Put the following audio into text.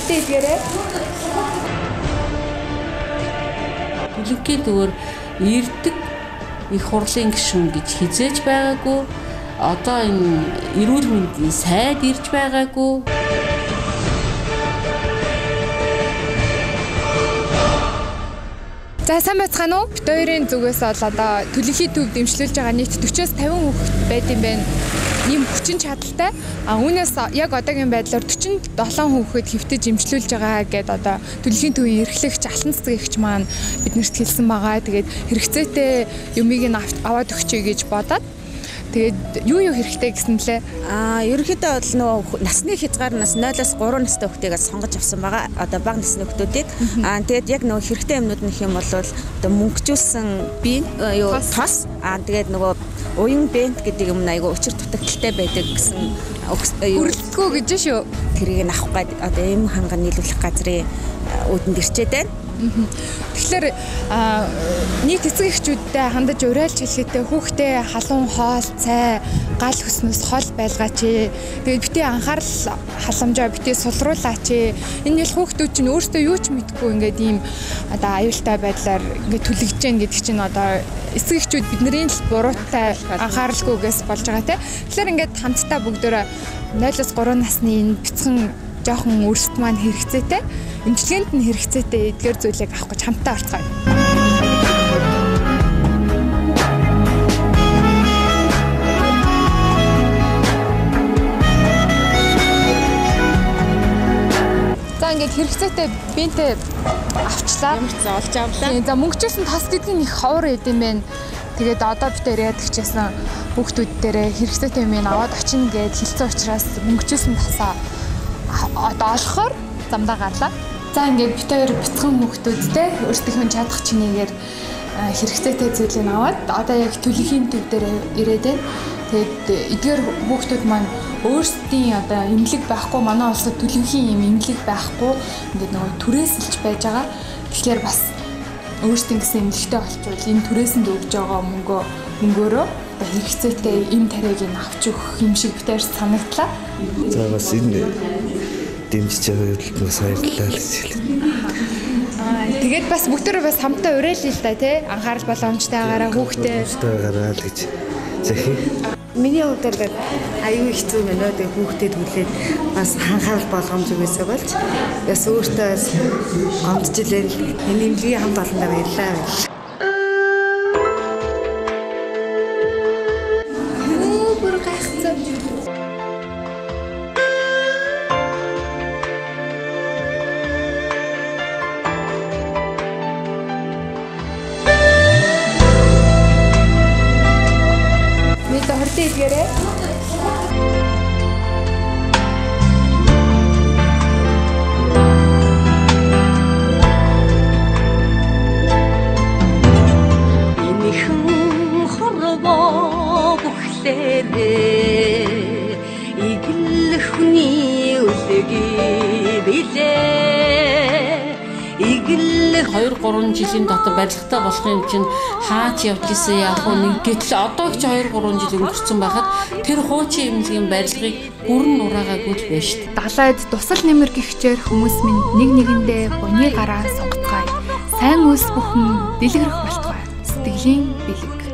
хурдан идгээрэй. Төлөнхийн төвөөр ирдэг их хурлын гишүүн гэж хизээж байгаагүй. Одоо энэ эрүүл мэндийн сайд ирж байгаагүй. За сайн байцгаана уу? Бид хоёрын зүгээс бол одоо Төлөнхийн төв дэмжлүүлж байгаа нийт 40-оос 50 хүүхэд байд юм байна. Ийм хүчин чадалтай. А үүнээс яг одоогийн байдлаар 47 хүүхэд хэвтэж дэмжлүүлж байгаа гэдээ одоо Төлөнхийн төвийн эрхлэгч Алтан цэцгэгч маань биднэрт хэлсэн байгаа. Тэгээд хэрэгцээтэй юмыг нь аваад өгчэй гэж бодоод тэгээд юу хэрэгтэй гэсэн лээ. Ерөнхийдөө бол нөгөө насны хязгаар нас 0-оос 3 настай хүүхдийг сонгож авсан байгаа. Одоо бага насны хүүхдүүдийг. Тэгээд яг нөгөө хэрэгтэй юмнууд нь хэм бол одоо мөнгөжүүлсэн бие юу тос. Тэгээд нөгөө уян бент гэдэг юм айгу учир дутагдaltaй байдаг гэсэн өрөлдгөө гэж шүү. Тэрийг нь авах гээд одоо эм ханган нийлүүлэх газрын үүдэнд ирчээд байна. Тэгэхээр нийт эцэг эхчүүдтэй хандаж уриалж хэлэхдээ хүүхдээ халуун хоол, цай, гал хөснөөс хол байлгаач. Тэгээд битгий анхаарал халамжаа битгий сулруулаач. Энэ ял хүүхдүүд чинь өөрсдөө юу ч мэдэхгүй ингээд ийм одоо аюултай байдлаар ингээд түлэгдэж гэн гэдэг чинь одоо эцэг эхчүүд бидний л буруутай анхааралгүйгээс болж байгаа те. Тэгэхээр ингээд хамтдаа бүгдөө 0-оос 3 насны энэ бяцхан жоохон өрсөлд маань хэрэгцээтэй. Эмчилгээнд нь хэрэгцээтэй эдгээр зүйлийг авах гэж хамтдаа орцгоё. За ингээд хэрэгцээтэй бинтээ авчлаа. Ямар ч олж авлаа. За мөнгөчөөсөн тос гэдэг нь их ховор эд юм байна. Тэгээд одоо бид яриад гिचсэн хүүхдүүд дээрээ хэрэгцээтэй юм аваад очино гэд хэлсэн учраас мөнгөчөөсөн тосоо одоо олохоор замдаа гарлаа. За ингээд бид хоёр бяцхан хүүхдүүдтэй өөрсдийнхөө чадах чинээгээр хэрэгцээтэй зүйлийг аваад одоо яг Төлөнхийн төв дээр ирээд байна. Тэгээд эдгээр хүүхдүүд маань өөрсдийн одоо эмнэлэг байхгүй, манай улсад төлөнхийн юм эмнэлэг байхгүй ингээд нөгөө түрээсэлж байж байгаа. Тэгэхээр бас өөрсдийн гэсэн эмнэлэгтэй болчвол энэ түрээсэнд өгж байгаа мөнгөөрөө одоо хэрэгцээтэй эм тариаг нь авч өгөх юм шиг бид хоёр санагдлаа. За бас энэ дэмжиж байгаа юмд бас баярлалаа гэж хэлээ. Тэгээд бас бүгдээрээ бас хамтдаа уриалъя л да тий. Анхаарал боломжтойгаараа хүүхдээ байгаарай л гэж захий. Миний хувьд бол аюу хэцүү мэнэ. Тэгээд хүүхдэд хүлээд бас анхаарал болгоомж өгөөсэй болж бас өөртөө бас гомдчихлээ. Энэ эмнэлгийн хамт олондоо баярлалаа. Бүр гайхацсан. Хурдан идгээрэй. Энэхэн хорвоо бүхлээрээ иглэх хүний үлгий билээ. Иглэх 2-3 жилийн дотор барилгатай болох юм чинь хаач явж исэн яах вэ? Нэг гэтэл одоо ч 2-3 жил өнгөрцөн байхад тэр хуучин эмнэлгийн барилгыг бүрэн нураагаагүй л байна шүү дээ. Далайд дусал нэмэр гихчээр хүмүүс минь нэг нэгэндээ буны гараа сунгацгаая. Сайн үйлс бүхэн дэлгэрэх болтугай. Сэтгэлийн бэлэг.